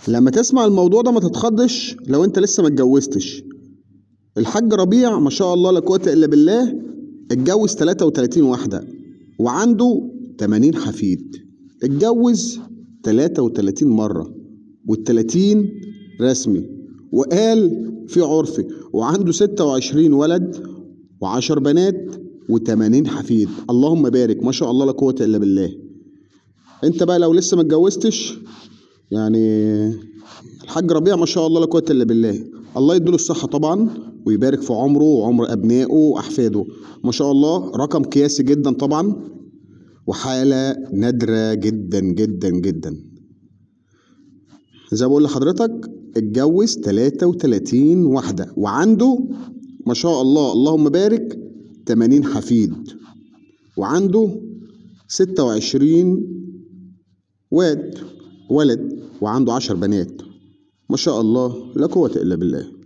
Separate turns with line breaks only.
لما تسمع الموضوع ده ما تتخضش لو انت لسه ما اتجوزتش. الحاج ربيع ما شاء الله لا قوة الا بالله اتجوز 33 واحدة وعنده 80 حفيد. اتجوز 33 مرة وال30 رسمي، وقال في عرفي، وعنده 26 ولد و10 بنات و80 حفيد. اللهم بارك ما شاء الله لا قوة الا بالله. انت بقى لو لسه ما اتجوزتش، يعني الحاج ربيع ما شاء الله لا قوة الا بالله، الله يديله الصحة طبعا ويبارك في عمره وعمر ابنائه واحفاده. ما شاء الله رقم قياسي جدا طبعا، وحالة نادرة جدا جدا جدا. زي ما بقول لحضرتك اتجوز 33 واحدة وعنده ما شاء الله اللهم بارك 80 حفيد، وعنده 26 واد ولد، وعنده 10 بنات. ما شاء الله لا قوة إلا بالله.